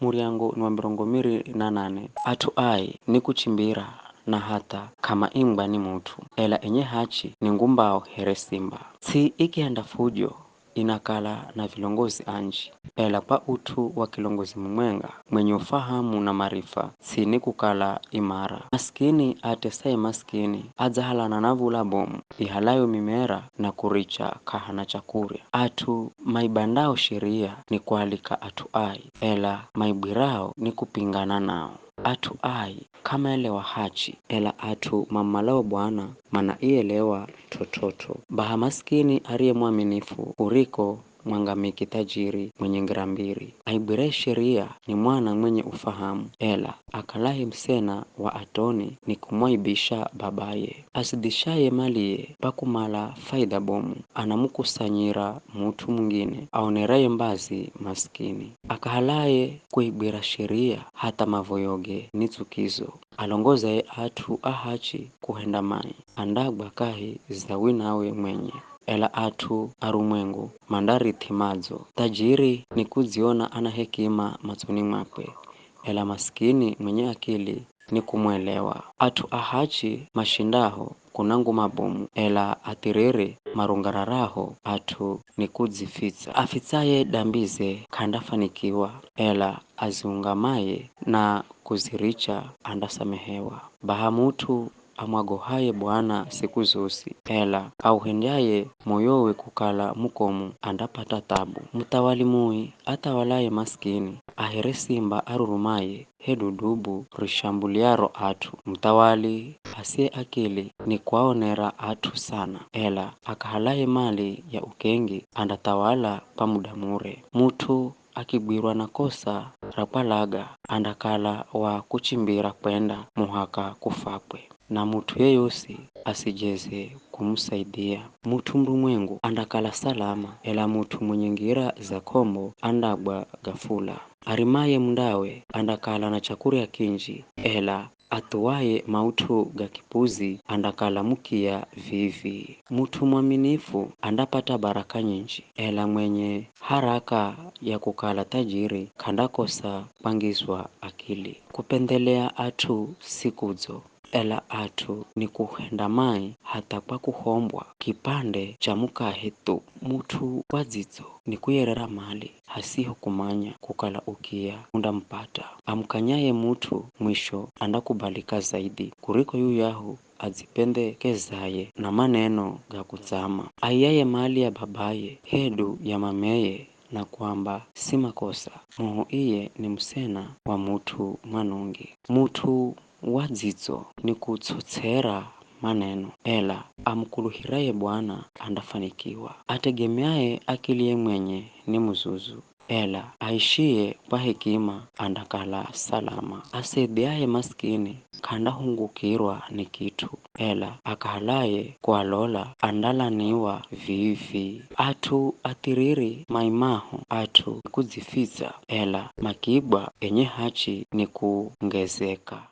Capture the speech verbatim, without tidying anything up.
muryango ni wa mirongo miri na nane. At'u ai ni kuchimbira na hatha k'amaimbwa ni mut'u, ela enye hachi ni ngumbao here simba. Ts'i ikihenda fujo inakala na vilongozi anji, ela kwa ut'u wa kilongozi mumwenga mwenye ufahamu na marifa, ts'i ni kukala imara. Masikini atesaye masikini adzahalana na v̱ula bomu ihalayo mimera na kuricha k'ahana chakurya. At'u maibandao sheria ni kualika at'u ai, ela maibwirao ni kupingana nao. At'u ai k'amaelewa hachi, ela at'u mamumalao Bwana manaielewa t'ot'ot'o. Baha masikini ariye mwaminifu kuriko mwangamiki thajiri mwenye ngira mbiri. Aigwiraye sheria ni mwana mwenye ufahamu, ela akalaye msena wa atoni ni kumwaibisha babaye. Azidishaye maliye kwa kumala faidha bomu, anamukusanyira mut'u mungine aoneraye mbazi masikini. Akahalaye kuigwira sheria hatha mavoyoge ni tsukizo. Alongozaye at'u ahachi kuhenda mai, andagwa kahi za winawe mwenye. Ela at'u arumwengu mandarithi madzo. Thajiri ni kudziona ana hekima matsoni mwakwe, ela masikini mwenye akili ni kumwelewa. At'u ahachi mashindaho kuna nguma bomu, ela athiriri marungararaho at'u ni kudzifitsa. Afitsaye dambize k'andafanikiwa, ela aziungamaye na kuziricha andasamehewa. Baha mut'u amwagohaye Bwana siku zosi, ela auhendyaye moyowe kukala mukomu andapata thabu. Muthawali mui athawalaye masikini, ahere simba arurumaye, hedu dubu rishambuliaro at'u. Muthawali asiye akili ni kuaonera at'u sana, ela akahalaye mali ya ukengi andathawala kwa muda mure. Mut'u akigwirwa na kosa ra kwalaga, andakala wa kuchimbira kwenda muhaka kufakwe, na mut'u yeyosi asijeze kumusaidia. Mut'u murumwengu andakala salama, ela mut'u mwenye ngira za k'ombo andagwa gafula. Arimaye mundawe andakala na chakurya kinji, ela athuwaye maut'u ga kipuzi andakala mukiya vivi. Mut'u mwaminifu andapata baraka nyinji, ela mwenye haraka ya kukala thajiri k'andakosa kwangizwa akili. Kupendhelea at'u si kudzo, ela at'u ni kuhenda mai hatha kwa kuhombwa kipande cha mukahe thu. Mut'u wa dzidzo ni kuyerera mali hasiho kumanya kukala ukiya undamupata. Amukanyaye mut'u mwisho andakubalika zaidi kuriko yuyahu adzipendhekezaye na maneno ga kutsama. Aiyaye mali ya babaye hedu ya mameye na kuamba, "Si makosa, muhu iye ni musena wa mut'u mwanongi." Mut'u wa dzidzo ni kutsots'era maneno, ela amukuluhiraye Bwana andafanikiwa. Ategemeaye akiliye mwenye ni muzuzu, ela aishiye kwa hekima andakala salama. Asaidhiaye masikini k'andahungukirwa ni kit'u, ela akahalaye kualola andalaniwa vivi. At'u athiriri maimaho at'u kudzifitsa, ela makigwa enye hachi ni kungezeka.